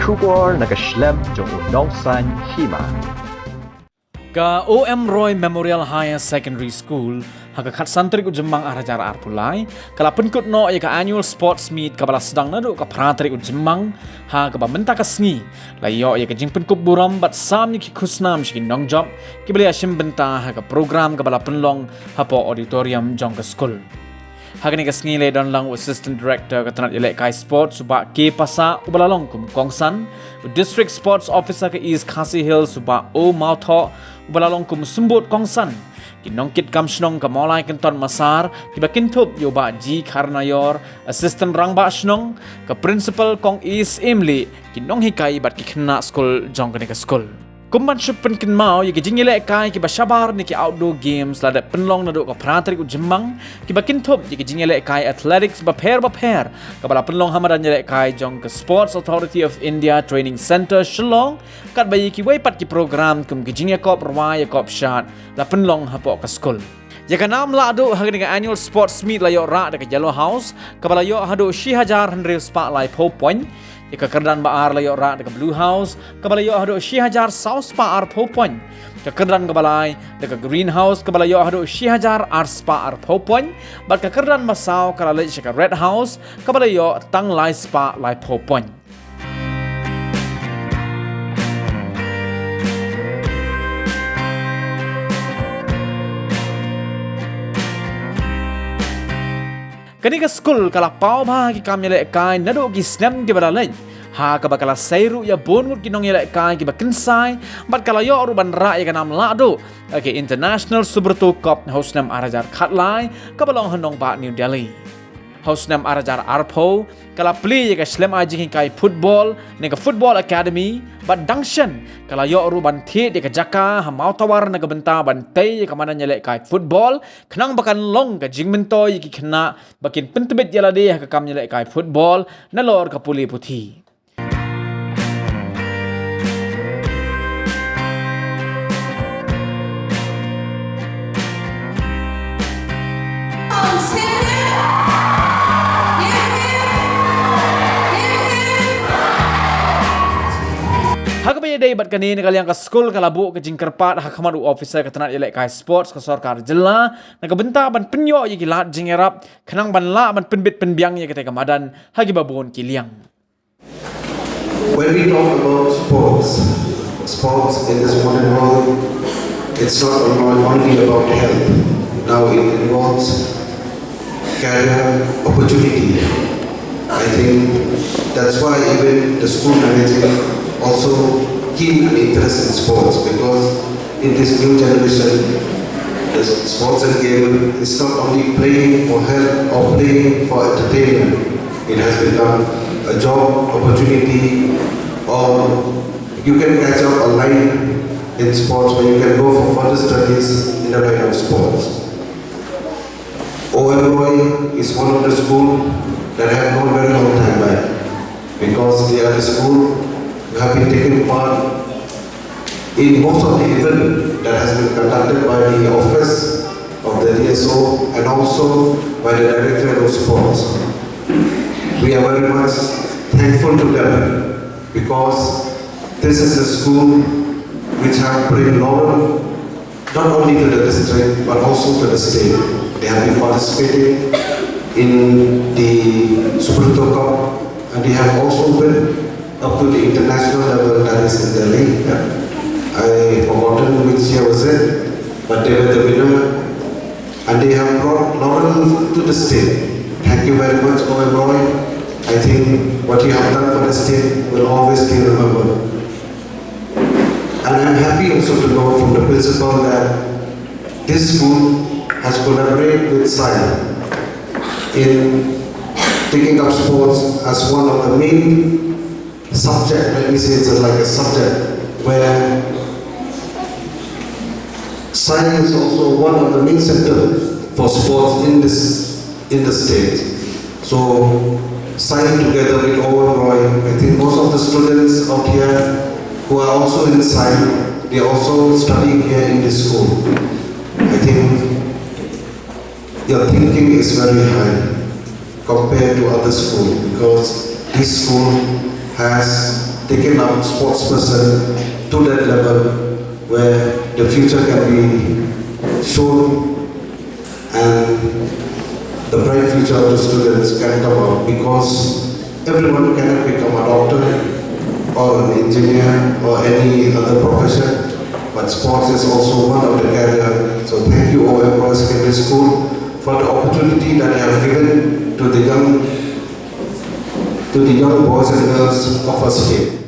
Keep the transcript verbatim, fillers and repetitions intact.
Khubor na ka shlem jong u nongsan hima. Ka O M Roy Memorial Higher Secondary School, ha ka khatsan tarik u Jymmang ar hajar arphew lai, ka la pynkut noh ïa ka Annual Sports Meet kaba la sdang naduh ka phra tarik u Jymmang, ha kaba mynta ka sngi la ïoh ïa ka jingpynkup burom bad sam ïa ki khusnam sha ki nongjop kiba la ïashim bynta ha ka program kaba la pynlong hapoh auditorium jong ka skul. Ha kane ka sngi la don lang u Assistant Director ka tnat ïalehkai Sports u Bah K Passah uba la long kum u kongsan, u District Sports Officer ka East Khasi Hills u Bah O Mawthoh uba la long kum u symbud kongsan, ki nongkitkam shnong ka Mawlai Kynton Massar kiba kynthup ïa u Bah G Kharnaior, Assistant Rangbah Shnong, ka Principal Kong East Imli, ki nonghikai bad ki khynnah skul jong kane ka skul. Kum ban shu pynkynmaw ïa ki jingïalehkai kiba shabar ne ki outdoor games la dep pynlong naduh ka phra tarik u Jymmang, kiba kynthup ïa ki jingïalehkai athletics bapher bapher kaba la pynlong ha madan ïalehkai jong ka Sports Authority of India Training Centre Shillong, katba ïa kiwei pat ki program kum ki jingïakop rwai ïakop shad la pynlong hapoh ka skul. Ïa ka nam lahduh ha kane ka Annual Sports Meet la ïoh rah da ka Yellow House kaba la ïoh haduh shi hajar hynriew spah laiphew point. Ïa ka kyrdan ba ar la ïoh rah da ka Blue House kaba la ïoh haduh shi hajar saw spah arphew point. Ka kyrdan kaba lai da ka Green House kaba la ïoh haduh shi hajar ar spah arphew point. Bad ka kyrdan ba saw ka la leit sha ka Red House kaba la ïoh tang lai spah laiphew point. Kane ka skul ka la paw bha ki kam ïalehkai naduh ki snem kiba la leit, ha kaba ka la sei ruh ïa bun ngut ki nongïalehkai kiba kynsai, bad ka la ïoh ruh ban rah ïa ka nam lahduh ha ka International Subroto Cup ha u snem ar hajar khatlai kaba long ha nongbah New Delhi. Ha u snem ar hajar arphew ka la plie ïa ka shlem ai jinghikai football ne ka Football Academy, bad dang shen ka la ïoh ruh ban thied ïa ka jaka ha Mawtawar na ka bynta ban tei ïa ka madan ïalehkai football, khnang ba kan long ka jingmyntoi ïa ki khynnah ba kin pyntbit ïa lade ha ka kam ïalehkai football nalor ka pule puthi. Ha kaba ïadei bad kane, na ka liang ka skul ka la buh ka jingkyrpad ha khmat u officer ka tnat ïalehkai sports ka sorkar jylla na ka bynta ban pynïoh ïa ki lad jingïarap khnang ban lah ban pynbit pynbiang ïa katei ka madan ha kiba bun ki liang. When we talk about sports, sports in this modern world, it's not only about health. Now it involves career opportunity. I think that's why even the school management also keen an interest in sports, because in this new generation, the sports and game is not only playing for health or playing for entertainment. It has become a job opportunity, or you can catch up a line in sports where you can go for further studies in the line of sports. O M Roy is one of the school that I have known very long time back, because they are the school who have been taking part in most of the event that has been conducted by the office of the D S O and also by the Directorate of Sports. We are very much thankful to them, because this is a school which have bring laurel not only to the district but also to the state. They have been participating in the Subroto Cup, and they have also been up to the international level, that is in Delhi. Yeah. I forgotten which year was it, but they were the winner, and they have brought laurel to the state. Thank you very much, O M Roy. I think what you have done for the state will always be remembered. And I'm happy also to know from the principal that this school has collaborated with SAI in taking up sports as one of the main subject. Let me say it's like a subject where SAI is also one of the main center for sports in this, in the state. So SAI together with O M Roy, I think most of the students out here who are also in SAI, they are also studying here in this school. I think your thinking is very high compared to other school, because this school has taken up sports person to that level where the future can be shown and the bright future of the students can come out, because everyone cannot become a doctor or an engineer or any other profession, but sports is also one of the career. So thank you, Old Empire Secondary School, for the opportunity that you have given to the young to the young boys and girls of our state.